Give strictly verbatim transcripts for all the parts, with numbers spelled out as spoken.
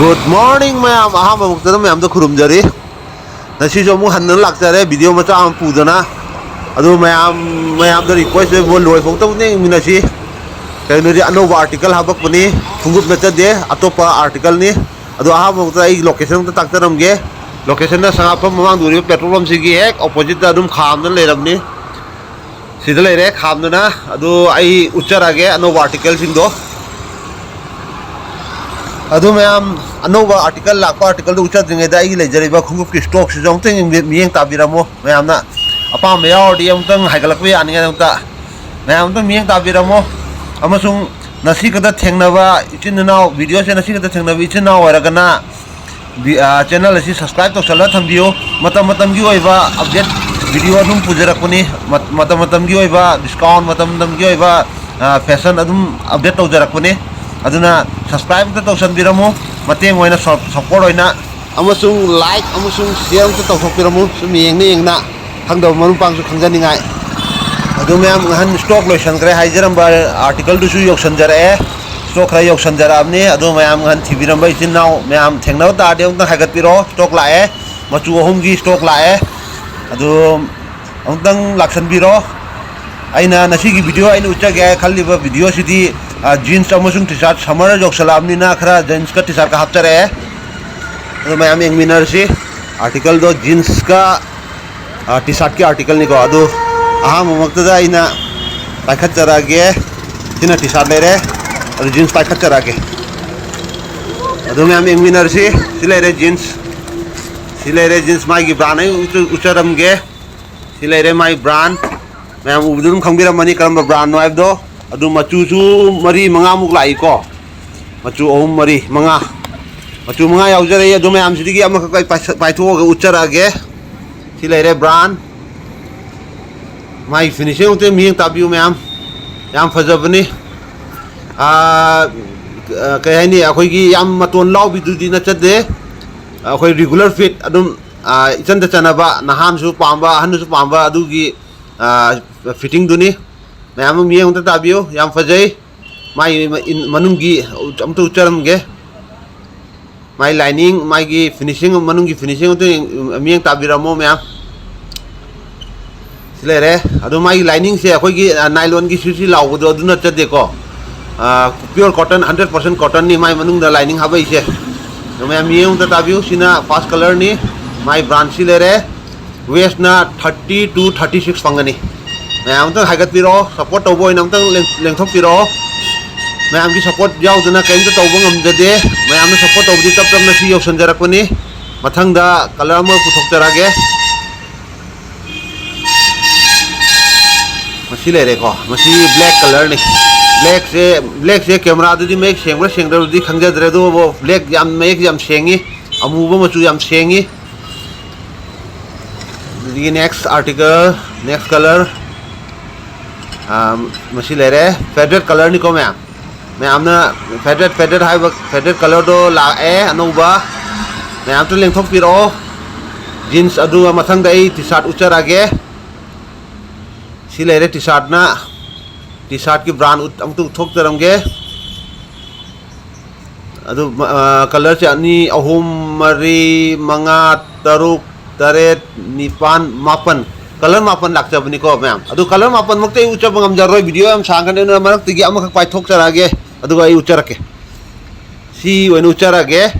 Good morning ꯃꯌꯥꯝ, ꯑꯍꯥꯟꯕ ꯃꯛꯇꯗ ꯃꯌꯥꯝꯗ ꯈꯨꯔꯨꯝꯖꯔꯤ꯫ ꯉꯁꯤꯁꯨ ꯑꯃꯨꯛ ꯍꯟꯅ ꯂꯥꯛꯆꯔꯦ video ꯃꯆꯥ ꯑꯃ ꯄꯨꯗꯅ꯫ ꯑꯗꯨ ꯃꯌꯥꯝ, ꯃꯌꯥꯝꯗ request ꯂꯣꯏꯐꯥꯎꯇꯕ ꯌꯦꯡꯃꯤꯟꯅꯁꯤ꯫ ꯀꯩꯅꯣꯗꯤ ꯑꯅꯧꯕ article ꯍꯥꯄꯛꯄꯅꯤ, ꯈꯣꯡꯎꯞ ꯅꯠꯆꯗꯦ, ꯑꯇꯣꯞꯄ articleꯅꯤ꯫ ꯑꯗꯣ ꯑꯍꯥꯟꯕ ꯃꯛꯇꯗ ꯑꯩ location ꯑꯝꯇ ꯇꯥꯛꯆꯔꯝꯒꯦ꯫ Locationꯅ ꯁꯉꯥꯐꯝ ꯃꯃꯥꯡꯗ ꯎꯔꯤꯕ petrol pumpꯁꯤꯒꯤ ꯍꯦꯛ oppositeꯇ ꯑꯗꯨꯝ ꯈꯥꯝꯗꯅ ꯂꯩꯔꯕꯅꯤ꯫ ꯁꯤꯗ ꯂꯩꯔꯦ ꯈꯥꯝꯗꯅ꯫ ꯑꯗꯨ ꯑꯩ ꯎꯠꯆꯔꯛꯑꯒꯦ ꯑꯅꯧꯕ articleꯁꯤꯡꯗꯣ꯫ ꯑꯗꯨ ꯃꯌꯥꯝ, ꯑꯅꯧꯕ article ꯂꯥꯛꯄ articleꯗꯨ ꯎꯠꯆꯗ꯭ꯔꯤꯉꯩꯗ ꯑꯩꯒꯤ ꯂꯩꯖꯔꯤꯕ ꯈꯣꯡꯎꯞꯀꯤ stockꯁꯤꯁꯨ ꯑꯃꯨꯛꯇꯪ ꯌꯦꯡꯕꯤ-, ꯃꯤꯠꯌꯦꯡ ꯇꯥꯕꯤꯔꯝꯃꯣ꯫ ꯃꯌꯥꯝꯅ ꯑꯄꯥꯝꯕ ꯌꯥꯎꯔꯗꯤ ꯑꯃꯨꯛꯇꯪ ꯍꯥꯏꯒꯠꯂꯛꯄ ꯌꯥꯅꯤꯉꯥꯏꯗꯃꯛꯇ ꯃꯌꯥꯝ ꯑꯃꯨꯛꯇꯪ ꯃꯤꯠꯌꯦꯡ ꯇꯥꯕꯤꯔꯝꯃꯣ꯫ ꯑꯃꯁꯨꯡ ꯉꯁꯤ ꯈꯛꯇ ꯊꯦꯡꯅꯕ ꯏꯆꯤꯟ ꯏꯅꯥꯎ, videoꯁꯦ ꯉꯁꯤ ꯈꯛꯇ ꯊꯦꯡꯅꯕ ꯏꯆꯤꯟ ꯏꯅꯥꯎ ꯑꯣꯏꯔꯒꯅ ꯕꯤ-, ꯑ, channel ꯑꯁꯤ subscribe ꯇꯧꯁꯜꯂꯒ ꯊꯝꯕꯤꯌꯨ꯫ ꯃꯇꯝ ꯃꯇꯝꯒꯤ ꯑꯣꯏꯕ update video ꯑꯗꯨꯝ ꯄꯨꯖꯔꯛꯄꯅꯤ꯫ ꯃꯠ-, ꯃꯇꯝ ꯃꯇꯝꯒꯤ ꯑꯣꯏꯕ discount, ꯃꯇꯝ ꯃꯇꯝꯒꯤ ꯑꯣꯏꯕ, ꯑ, fashion ꯑꯗꯨꯝ update ꯇꯧꯖꯔꯛꯄꯅꯤ꯫ ꯑꯗꯨꯅ subscribe ꯑꯝꯇ ꯇꯧꯁꯟꯕꯤꯔꯝꯃꯨ꯫ ꯃꯇꯦꯡ ꯑꯣꯏꯅ sup-, support ꯑꯣꯏꯅ ꯑꯃꯁꯨꯡ like ꯑꯃꯁꯨꯡ share ꯑꯝꯇ ꯇꯧꯊꯣꯛꯄꯤꯔꯝꯃꯨ꯫ ꯁꯨꯝ ꯌꯦꯡꯅ ꯌꯦꯡꯅ ꯈꯪꯗꯕ ꯃꯔꯨꯞ ꯃꯄꯥꯡꯁꯨ ꯈꯪꯖꯅꯤꯡꯉꯥꯏ꯫ ꯑꯗꯨ ꯃꯌꯥꯝ ꯉꯍꯥꯟ stock ꯂꯣꯏꯁꯟꯈ꯭ꯔꯦ ꯍꯥꯏꯖꯔꯝꯕ articleꯗꯨꯁꯨ ꯌꯧꯁꯟꯖꯔꯛꯑꯦ꯫ Stock ꯈꯔ ꯌꯧꯁꯟꯖꯔꯛꯑꯕꯅꯤ꯫ ꯑꯗꯨ ꯃꯌꯥꯝ ꯉꯍꯥꯟ ꯊꯤꯕꯤꯔꯝꯕ ꯏꯆꯤꯟ ꯏꯅꯥꯎ ꯃꯌꯥꯝ ꯊꯦꯡꯅꯕ ꯇꯥꯔꯗꯤ ꯑꯃꯨꯛꯇꯪ ꯍꯥꯏꯒꯠꯄꯤꯔꯛꯑꯣ꯫ Stock ꯂꯥꯛꯑꯦ꯫ ꯃꯆꯨ ꯑꯍꯨꯝꯒꯤ stock ꯂꯥꯛꯑꯦ꯫ ꯑꯗꯨ ꯑꯃꯨꯛꯇꯪ ꯂꯥꯛꯁꯟꯕꯤꯔꯣ꯫ ꯑꯩꯅ ꯉꯁꯤꯒꯤ video ꯑꯩꯅ ꯎꯠꯆꯒꯦ ꯈꯜꯂꯤꯕ videoꯁꯤꯗꯤ, ꯑ, jeans ꯑꯃꯁꯨꯡ T-shirt, summer ꯌꯧꯁꯜꯂꯛꯑꯕꯅꯤꯅ ꯈꯔ jeansꯀ T-shirtꯀ ꯍꯥꯞꯆꯔꯛꯑꯦ꯫ ꯑꯗꯨ ꯃꯌꯥꯝ ꯌꯦꯡꯃꯤꯟꯅꯔꯁꯤ꯫ Articleꯗꯣ jeansꯀ, ꯑ, T-shirtꯀꯤ articleꯅꯤꯀꯣ꯫ ꯑꯗꯨ ꯑꯍꯥꯟꯕꯃꯛꯇꯗ ꯑꯩꯅ ꯄꯥꯏꯈꯠꯆꯔꯛꯑꯒꯦ꯫ ꯁꯤꯅ T-shirt ꯂꯩꯔꯦ꯫ ꯑꯗꯨ jeans ꯄꯥꯏꯈꯠꯆꯔꯛꯑꯒꯦ꯫ ꯑꯗꯨ ꯃꯌꯥꯝ ꯌꯦꯡꯃꯤꯟꯅꯔꯁꯤ꯫ ꯁꯤ ꯂꯩꯔꯦ jeans꯫ ꯁꯤ ꯂꯩꯔꯦ jeans, ꯃꯥꯒꯤ brand ꯑꯩ ꯎꯠꯆ-, ꯎꯠꯆꯔꯝꯒꯦ꯫ ꯁꯤ ꯂꯩꯔꯦ ꯃꯥꯒꯤ brand꯫ ꯃꯌꯥꯝ ꯎꯕꯗ ꯑꯗꯨꯝ ꯈꯪꯕꯤꯔꯝꯃꯅꯤ ꯀꯔꯝꯕ brandꯅꯣ ꯍꯥꯏꯕꯗꯣ꯫ ꯑꯗꯨ ꯃꯆꯨꯁꯨ ꯃꯔꯤ ꯃꯉꯥꯃꯨꯛ ꯂꯥꯛꯏꯀꯣ꯫ ꯃꯆꯨ ꯑꯍꯨꯝ, ꯃꯔꯤ, ꯃꯉꯥ꯫ ꯃꯆꯨ ꯃꯉꯥ ꯌꯥꯎꯖꯔꯛꯏ꯫ ꯑꯗꯨ ꯃꯌꯥꯝꯁꯤꯗꯒꯤ ꯑꯃꯈꯛ ꯑꯩ ꯄꯥꯏꯁ-, ꯄꯥꯏꯊꯣꯛꯑꯒ ꯎꯠꯆꯔꯛꯑꯒꯦ꯫ ꯁꯤ ꯂꯩꯔꯦ brand꯫ ꯃꯥꯒꯤ finishing ꯑꯃꯨꯛꯇ ꯃꯤꯠꯌꯦꯡ ꯇꯥꯕꯤꯌꯨ ꯃꯌꯥꯝ꯫ ꯌꯥꯝ ꯐꯖꯕꯅꯤ꯫ ꯑꯥ, ꯑ, ꯀꯩ ꯍꯥꯏꯅꯤ, ꯑꯩꯈꯣꯏꯒꯤ ꯌꯥꯝ ꯃꯇꯣꯟ ꯂꯥꯎꯕꯤꯗꯨꯗꯤ ꯅꯠꯆꯗꯦ꯫ ꯑꯩꯈꯣꯏ regular fit ꯑꯗꯨꯝ, ꯑ, ꯏꯆꯟꯗ ꯆꯟꯅꯕ, ꯅꯍꯥꯅꯁꯨ ꯄꯥꯝꯕ, ꯑꯍꯟꯅꯁꯨ ꯄꯥꯝꯕ ꯑꯗꯨꯒꯤ, ꯑ, fittingꯗꯨꯅꯤ꯫ ꯃꯌꯥꯝ ꯑꯃ ꯃꯤꯠꯌꯦꯡ ꯑꯝꯇ ꯇꯥꯕꯤꯌꯨ, ꯌꯥꯝ ꯐꯖꯩ꯫ ꯃꯥꯒꯤ ꯏꯟ-, ꯃꯅꯨꯡꯒꯤ ꯑꯝꯇ ꯎꯠꯆꯔꯝꯒꯦ꯫ ꯃꯥꯏ lining, ꯃꯥꯒꯤ finishing, ꯃꯅꯨꯡꯒꯤ finishing ꯑꯗꯨ ꯌꯦꯡ-, ꯃꯤꯠꯌꯦꯡ ꯇꯥꯕꯤꯔꯝꯃꯣ ꯃꯌꯥꯝ꯫ ꯁꯤ ꯂꯩꯔꯦ꯫ ꯑꯗꯣ ꯃꯥꯒꯤ liningꯁꯦ ꯑꯩꯈꯣꯏꯒꯤ, ꯑ, nylonꯒꯤ ꯁꯤ ꯁꯤ ꯂꯥꯎꯕꯗꯣ ꯑꯗꯨ ꯅꯠꯆꯗꯦꯀꯣ꯫ ꯑ, pure cotton, hundred percent cottonꯅꯤ ꯃꯥꯏ ꯃꯅꯨꯡꯗ lining ꯍꯥꯞꯄꯛꯏꯁꯦ꯫ ꯑꯗꯣ ꯃꯌꯥꯝ ꯃꯤꯠꯌꯦꯡ ꯑꯝꯇ ꯇꯥꯕꯤꯌꯨ꯫ ꯁꯤꯅ first colourꯅꯤ꯫ ꯃꯥꯏ brandꯁꯤ ꯂꯩꯔꯦ꯫ Waistꯅ thirty to thirty six ꯐꯪꯒꯅꯤ꯫ ꯃꯌꯥꯝ ꯑꯝꯇꯪ ꯍꯥꯏꯒꯠꯄꯤꯔꯛꯑꯣ, support ꯇꯧꯕ ꯑꯣꯏꯅ ꯑꯝꯇꯪ ꯂꯦꯡ-, ꯂꯦꯡꯊꯣꯛꯄꯤꯔꯛꯑꯣ꯫ ꯃꯌꯥꯝꯒꯤ support ꯌꯥꯎꯗꯅ ꯀꯔꯤꯝꯇ ꯇꯧꯕ ꯉꯝꯖꯗꯦ꯫ ꯃꯌꯥꯝꯅ support ꯇꯧꯕꯗꯤ ꯇꯞ ꯇꯞꯅ ꯁꯤ ꯌꯧꯁꯟꯖꯔꯛꯄꯅꯤ꯫ ꯃꯊꯪꯗ colour ꯑꯃ ꯄꯨꯊꯣꯛꯆꯔꯛꯑꯒꯦ꯫ ꯃꯁꯤ ꯂꯩꯔꯦꯀꯣ, ꯃꯁꯤ black colourꯅꯤ꯫ Blackꯁꯦ, blackꯁꯦ cameraꯗꯗꯤ ꯃꯌꯦꯛ ꯁꯦꯡꯕ꯭ꯔꯥ ꯁꯦꯡꯗꯕ꯭ꯔꯗꯤ ꯈꯪꯖꯗ꯭ꯔꯦ, ꯑꯗꯨꯕꯨ black ꯌꯥꯝ, ꯃꯌꯦꯛ ꯌꯥꯝ ꯁꯦꯡꯉꯤ, ꯑꯃꯨꯕ ꯃꯆꯨ ꯌꯥꯝ ꯁꯦꯡꯉꯤ꯫ ꯑꯗꯨꯗꯒꯤ next article, next colour, ꯑꯥ, ꯃꯁꯤ ꯂꯩꯔꯦ, faded colourꯅꯤꯀꯣ ꯃꯌꯥꯝ꯫ ꯃꯌꯥꯝꯅ faded, faded ꯍꯥꯏꯕ faded colourꯗꯣ ꯂꯥꯛꯑꯦ ꯑꯅꯧꯕ꯫ ꯃꯌꯥꯝꯁꯨ ꯂꯦꯡꯊꯣꯛꯄꯤꯔꯛꯑꯣ꯫ Jeans, ꯑꯗꯨꯒ ꯃꯊꯪꯗ ꯑꯩ T-shirt ꯎꯠꯆꯔꯛꯑꯒꯦ꯫ ꯁꯤ ꯂꯩꯔꯦ T-shirtꯅ, T-shirtꯀꯤ brand ꯎꯠ-, ꯑꯃꯨꯛꯇ ꯎꯠꯊꯣꯛꯆꯔꯝꯒꯦ꯫ ꯑꯗꯨ, ꯑ, colourꯁꯦ ꯑꯅꯤ, ꯑꯍꯨꯝ, ꯃꯔꯤ, ꯃꯉꯥ, ꯇꯔꯨꯛ, ꯇꯔꯦꯠ, ꯅꯤꯄꯥꯟ, ꯃꯥꯄꯟ꯫ Colour ꯃꯥꯄꯟ ꯂꯥꯛꯆꯕꯅꯤꯀꯣ ꯃꯌꯥꯝ꯫ ꯑꯗꯨ colour ꯃꯥꯄꯟꯃꯛꯇꯤ ꯑꯩ ꯎꯠꯆꯕ ꯉꯝꯖꯔꯣꯏ, video ꯌꯥꯝ ꯁꯥꯡꯒꯅꯤ, ꯑꯗꯨꯅ ꯃꯔꯛꯇꯒꯤ ꯑꯃꯈꯛ ꯄꯥꯏꯊꯣꯛꯆꯔꯛꯑꯒꯦ, ꯑꯗꯨꯒ ꯑꯩ ꯎꯠꯆꯔꯛꯀꯦ꯫ ꯁꯤ ꯑꯣꯏꯅ ꯎꯠꯆꯔꯛꯑꯒꯦ꯫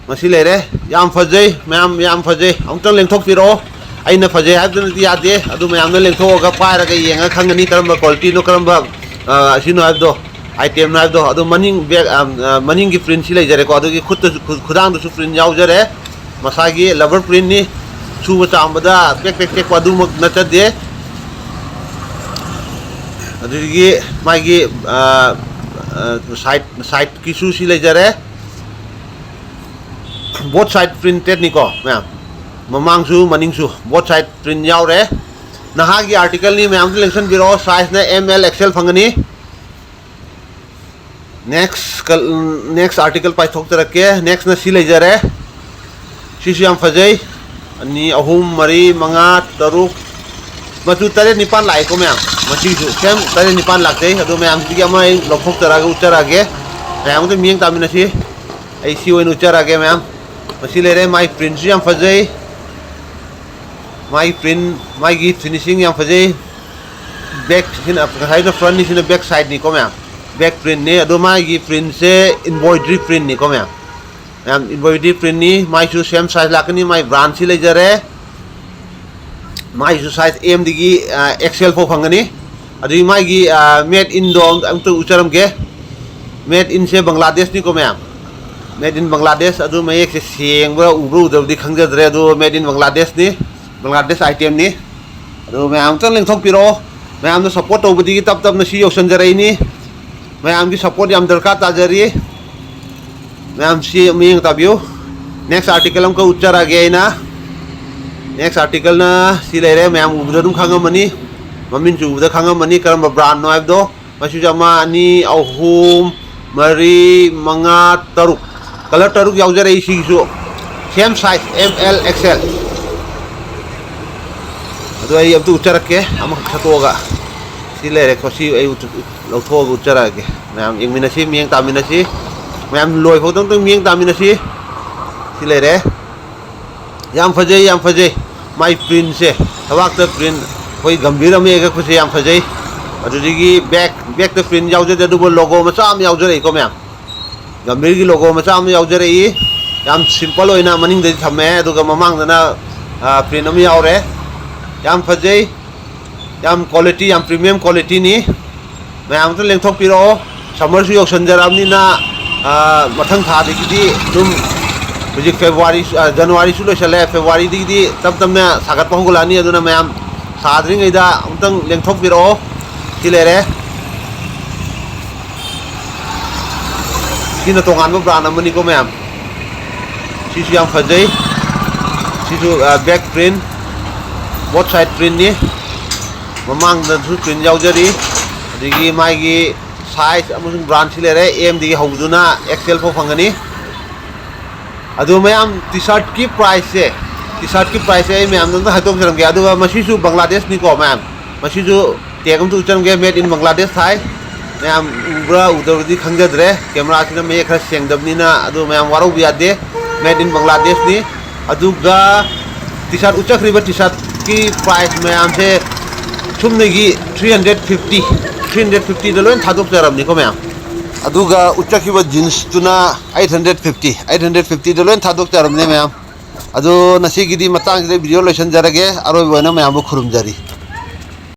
ꯃꯁꯤ ꯂꯩꯔꯦ꯫ ꯌꯥꯝ ꯐꯖꯩ ꯃꯌꯥꯝ, ꯌꯥꯝ ꯐꯖꯩ꯫ ꯑꯃꯨꯛꯇꯪ ꯂꯦꯡꯊꯣꯛꯄꯤꯔꯛꯑꯣ꯫ ꯑꯩꯅ ꯐꯖꯩ ꯍꯥꯏꯕꯗꯨꯅꯗꯤ ꯌꯥꯗꯦ, ꯑꯗꯨ ꯃꯌꯥꯝꯅ ꯂꯦꯡꯊꯣꯛꯑꯒ ꯄꯥꯏꯔꯒ ꯌꯦꯡꯉ ꯈꯪꯒꯅꯤ ꯀꯔꯝꯕ qualityꯅꯣ, ꯀꯔꯝꯕ, ꯑ, ꯑꯁꯤꯅꯣ ꯍꯥꯏꯕꯗꯣ, itemꯅꯣ ꯍꯥꯏꯕꯗꯣ꯫ ꯑꯗꯨ ꯃꯅꯤꯡ back, ꯑ, ꯑ, ꯃꯅꯤꯡꯒꯤ printꯁꯤ ꯂꯩꯖꯔꯦꯀꯣ꯫ ꯑꯗꯨꯒꯤ ꯈꯨꯠꯇꯁꯨ, ꯈꯨ-, ꯈꯨꯗꯥꯡꯗꯁꯨ print ꯌꯥꯎꯖꯔꯦ꯫ ꯃꯁꯥꯒꯤ rubber printꯅꯤ꯫ ꯁꯨꯕ ꯆꯥꯝꯕꯗ ꯄꯦꯛ ꯄꯦꯛ ꯇꯦꯛꯄ ꯑꯗꯨꯃꯛ ꯅꯠꯆꯗꯦ꯫ ꯑꯗꯨꯗꯒꯤ ꯃꯥꯒꯤ, ꯑ, ꯑ, side, sideꯀꯤꯁꯨ ꯁꯤ ꯂꯩꯖꯔꯦ꯫ Both side printedꯅꯤꯀꯣ ꯃꯌꯥꯝ, ꯃꯃꯥꯡꯁꯨ ꯃꯅꯤꯡꯁꯨ both side print ꯌꯥꯎꯔꯦ꯫ ꯅꯍꯥꯒꯤ articleꯅꯤ, ꯃꯌꯥꯝꯁꯨ ꯂꯦꯡꯁꯟꯕꯤꯔꯛꯑꯣ꯫ Sizeꯅ M L X L ꯐꯪꯒꯅꯤ꯫ Next col-, next article ꯄꯥꯏꯊꯣꯛꯆꯔꯛꯀꯦ꯫ Nextꯅ ꯁꯤ ꯂꯩꯖꯔꯦ꯫ ꯁꯤꯁꯨ ꯌꯥꯝ ꯐꯖꯩ꯫ ꯑꯅꯤ, ꯑꯍꯨꯝ, ꯃꯔꯤ, ꯃꯉꯥ, ꯇꯔꯨꯛ, ꯃꯆꯨ ꯇꯔꯦꯠ ꯅꯤꯄꯥꯟ ꯂꯥꯛꯑꯦꯀꯣ ꯃꯌꯥꯝ꯫ ꯃꯁꯤꯁꯨ same ꯇꯔꯦꯠ ꯅꯤꯄꯥꯟ ꯂꯥꯛꯆꯩ꯫ ꯑꯗꯨ ꯃꯌꯥꯝꯁꯤꯗꯒꯤ ꯑꯃ ꯑꯩ ꯂꯧꯊꯣꯛꯆꯔꯛꯑꯒ ꯎꯠꯆꯔꯛꯑꯒꯦ꯫ ꯃꯌꯥꯝ ꯑꯝꯇ ꯃꯤꯠꯌꯦꯡ ꯇꯥꯃꯤꯟꯅꯁꯤ꯫ ꯑꯩ ꯁꯤ ꯑꯣꯏꯅ ꯎꯠꯆꯔꯛꯑꯒꯦ ꯃꯌꯥꯝ꯫ ꯃꯁꯤ ꯂꯩꯔꯦ, ꯃꯥꯏ printꯁꯨ ꯌꯥꯝ ꯐꯖꯩ꯫ ꯃꯥꯏ print, ꯃꯥꯒꯤ finishing ꯌꯥꯝ ꯐꯖꯩ꯫ Backꯁꯤꯅ, ꯉꯁꯥꯏꯅ frontꯅꯤ, ꯁꯤꯅ back sideꯅꯤꯀꯣ ꯃꯌꯥꯝ꯫ Back printꯅꯤ, ꯑꯗꯣ ꯃꯥꯒꯤ printꯁꯦ embroidery printꯅꯤꯀꯣ ꯃꯌꯥꯝ꯫ ꯃꯌꯥꯝ, embroidery printꯅꯤ, ꯃꯥꯏꯁꯨ same size ꯂꯥꯛꯀꯅꯤ, ꯃꯥꯏ brandꯁꯤ ꯂꯩꯖꯔꯦ꯫ ꯃꯥꯏꯁꯨ size Mꯗꯒꯤ, ꯑ, XL ꯐꯥꯎ ꯐꯪꯒꯅꯤ꯫ ꯑꯗꯨꯒꯤ ꯃꯥꯒꯤ, ꯑ, made inꯗꯣ ꯑꯝ-, ꯑꯝꯇ ꯎꯠꯆꯔꯝꯒꯦ꯫ Made inꯁꯦ ꯕꯪꯒ꯭ꯂꯥꯗꯦꯁꯅꯤꯀꯣ ꯃꯌꯥꯝ꯫ Made in Bangladesh. ꯑꯗꯨ ꯃꯌꯦꯛꯁꯦ ꯁꯦꯡꯕ꯭ꯔꯥ ꯎꯕ꯭ꯔꯥ ꯎꯗꯕꯗꯤ ꯈꯪꯖꯗ꯭ꯔꯦ, ꯑꯗꯨ made in ꯕꯪꯒ꯭ꯂꯥꯗꯦꯁꯅꯤ, ꯕꯪꯒ꯭ꯂꯥꯗꯦꯁ itemꯅꯤ꯫ ꯑꯗꯨ ꯃꯌꯥꯝ ꯑꯝꯇꯪ ꯂꯦꯡꯊꯣꯛꯄꯤꯔꯛꯑꯣ꯫ ꯃꯌꯥꯝꯅ support ꯇꯧꯕꯗꯒꯤ ꯇꯞ ꯇꯞꯅ ꯁꯤ ꯌꯧꯁꯟꯖꯔꯛꯏꯅꯤ꯫ ꯃꯌꯥꯝꯒꯤ support ꯌꯥꯝ ꯗꯔꯀꯥꯔ ꯇꯥꯖꯔꯤ꯫ ꯃꯌꯥꯝ ꯁꯤ ꯃꯤꯠꯌꯦꯡ ꯇꯥꯕꯤꯌꯨ꯫ Next article ꯑꯃꯈꯛ ꯎꯠꯆꯔꯛꯑꯒꯦ ꯑꯩꯅ꯫ Next articleꯅ ꯁꯤ ꯂꯩꯔꯦ, ꯃꯌꯥꯝ ꯎꯕꯗ ꯑꯗꯨꯝ ꯈꯪꯉꯝꯃꯅꯤ, ꯃꯃꯤꯡꯁꯨ ꯎꯕꯗ ꯈꯪꯉꯝꯃꯅꯤ ꯀꯔꯝꯕ brandꯅꯣ ꯍꯥꯏꯕꯗꯣ꯫ ꯃꯁꯤꯁꯨ ꯑꯃ, ꯑꯅꯤ, ꯑꯍꯨꯝ, ꯃꯔꯤ, ꯃꯉꯥ, ꯇꯔꯨꯛ꯫ Colour ꯇꯔꯨꯛ ꯌꯥꯎꯖꯔꯛꯏ ꯁꯤꯒꯤꯁꯨ꯫ Same size, M L, X L꯫ ꯑꯗꯨ ꯑꯩ ꯑꯝꯇ ꯎꯠꯆꯔꯛꯀꯦ, ꯑꯃꯈꯛ ꯁꯠꯇꯣꯛꯑꯒ꯫ ꯁꯤ ꯂꯩꯔꯦꯀꯣ, ꯁꯤ ꯑꯩ ꯎꯠ-, ꯎꯠ-, ꯂꯧꯊꯣꯛꯑꯒ ꯎꯠꯆꯔꯛꯑꯒꯦ꯫ ꯃꯌꯥꯝ ꯌꯦꯡꯃꯤꯟꯅꯁꯤ, ꯃꯤꯠꯌꯦꯡ ꯇꯥꯃꯤꯟꯅꯁꯤ꯫ ꯃꯌꯥꯝ ꯂꯣꯏꯐꯥꯎꯗ ꯑꯝꯇꯪ ꯃꯤꯠꯌꯦꯡ ꯇꯥꯃꯤꯟꯅꯁꯤ꯫ ꯁꯤ ꯂꯩꯔꯦ꯫ ꯌꯥꯝ ꯐꯖꯩ, ꯌꯥꯝ ꯐꯖꯩ꯫ ꯃꯥꯏ printꯁꯦ, ꯊꯕꯥꯛꯇ print, ꯑꯩꯈꯣꯏ ꯒꯝꯚꯤꯔ ꯑꯃ ꯌꯦꯛꯂꯛꯄꯁꯦ ꯌꯥꯝ ꯐꯖꯩ꯫ ꯑꯗꯨꯗꯒꯤ back, backꯇ print ꯌꯥꯎꯖꯗꯦ, ꯑꯗꯨꯕꯨ logo ꯃꯆꯥ ꯑꯃ ꯌꯥꯎꯖꯔꯛꯏꯀꯣ ꯃꯌꯥꯝ꯫ ꯒꯝꯚꯤꯔꯒꯤ logo ꯃꯆꯥ ꯑꯃ ꯌꯥꯎꯖꯔꯛꯏ꯫ ꯌꯥꯝ simple ꯑꯣꯏꯅ ꯃꯅꯤꯡꯗꯗꯤ ꯊꯝꯃꯦ, ꯑꯗꯨꯒ ꯃꯃꯥꯡꯗꯅ, ꯑ, print ꯑꯃ ꯌꯥꯎꯔꯦ꯫ ꯌꯥꯝ ꯐꯖꯩ, ꯌꯥꯝ quality, ꯌꯥꯝ premium qualityꯅꯤ꯫ ꯃꯌꯥꯝ ꯑꯝꯇ ꯂꯦꯡꯊꯣꯛꯄꯤꯔꯛꯑꯣ꯫ Summerꯁꯨ ꯌꯧꯁꯟꯖꯔꯛꯑꯕꯅꯤꯅ, ꯑ, ꯃꯊꯪ ꯊꯥꯗꯒꯤꯗꯤ ꯑꯗꯨꯝ, ꯍꯧꯖꯤꯛ February, ꯑ, Januaryꯁꯨ ꯂꯣꯏꯁꯜꯂꯦ, Februaryꯗꯒꯤꯗꯤ ꯇꯞ ꯇꯞꯅ ꯁꯥꯒꯠꯄ ꯍꯧꯒꯠꯂꯛꯑꯅꯤ꯫ ꯑꯗꯨꯅ ꯃꯌꯥꯝ ꯁꯥꯗ꯭ꯔꯤꯉꯩꯗ ꯑꯃꯨꯛꯇꯪ ꯂꯦꯡꯊꯣꯛꯄꯤꯔꯛꯑꯣ꯫ ꯁꯤ ꯂꯩꯔꯦ꯫ ꯁꯤꯅ ꯇꯣꯉꯥꯟꯕ brand ꯑꯃꯅꯤꯀꯣ ꯃꯌꯥꯝ꯫ ꯁꯤꯁꯨ ꯌꯥꯝ ꯐꯖꯩ꯫ ꯁꯤꯁꯨ, ꯑ, back print, both side printꯅꯤ꯫ ꯃꯃꯥꯡꯗꯁꯨ print ꯌꯥꯎꯖꯔꯤ꯫ ꯑꯗꯒꯤ ꯃꯥꯒꯤ size ꯑꯃꯁꯨꯡ brandꯁꯤ ꯂꯩꯔꯦ꯫ Mꯗꯒꯤ ꯍꯧꯕꯗꯨꯅ XL ꯐꯥꯎ ꯐꯪꯒꯅꯤ꯫ ꯑꯗꯨ ꯃꯌꯥꯝ, T-shirtꯀꯤ priceꯁꯦ, T-shirtꯀꯤ priceꯁꯦ ꯑꯩ ꯃꯌꯥꯝꯗ ꯑꯝꯇ ꯍꯥꯏꯗꯣꯛꯆꯔꯝꯒꯦ꯫ ꯑꯗꯨꯒ ꯃꯁꯤꯁꯨ ꯕꯪꯒ꯭ꯂꯥꯗꯦꯁꯅꯤꯀꯣ ꯃꯌꯥꯝ꯫ ꯃꯁꯤꯁꯨ tag ꯑꯝꯇ ꯎꯠꯆꯔꯝꯒꯦ, made in Bangladesh ꯊꯥꯏ꯫ ꯃꯌꯥꯝ ꯎꯕ꯭ꯔꯥ ꯎꯗꯕꯗꯤ ꯈꯪꯖꯗ꯭ꯔꯦ, ꯀꯦꯃꯦꯔꯥꯁꯤꯅ ꯃꯌꯦꯛ ꯈꯔ ꯁꯦꯡꯗꯕꯅꯤꯅ꯫ ꯑꯗꯨ ꯃꯌꯥꯝ ꯋꯥꯔꯧꯕ ꯌꯥꯗꯦ, made in ꯕꯪꯒ꯭ꯂꯥꯗꯦꯁꯅꯤ꯫ ꯑꯗꯨꯒ ꯇꯤ ꯁꯥꯔꯠ, ꯎꯠꯆꯈ꯭ꯔꯤꯕ ꯇꯤ ꯁꯥꯔꯠꯀꯤ price ꯃꯌꯥꯝꯁꯦ ꯁꯨꯞꯅꯒꯤ three hundred fifty, three hundred fiftyꯗ ꯂꯣꯏ ꯊꯥꯗꯣꯛꯆꯔꯕꯅꯤꯀꯣ ꯃꯌꯥꯝ꯫ ꯑꯗꯨꯒ ꯎꯠꯆꯈꯤꯕ ꯖꯤꯟꯁꯇꯨꯅ eight hundred fifty, eight hundred fiftyꯗ ꯂꯣꯏ ꯊꯥꯗꯣꯛꯆꯔꯕꯅꯦ ꯃꯌꯥꯝ꯫ ꯑꯗꯣ ꯉꯁꯤꯒꯤꯗꯤ ꯃꯇꯥꯡꯁꯤꯗ video ꯂꯣꯏꯁꯤꯟꯖꯔꯒꯦ꯫ ꯑꯔꯣꯏꯕ ꯑꯣꯏꯅ ꯃꯌꯥꯝꯕꯨ ꯈꯨꯔꯨꯝꯖꯔꯤ꯫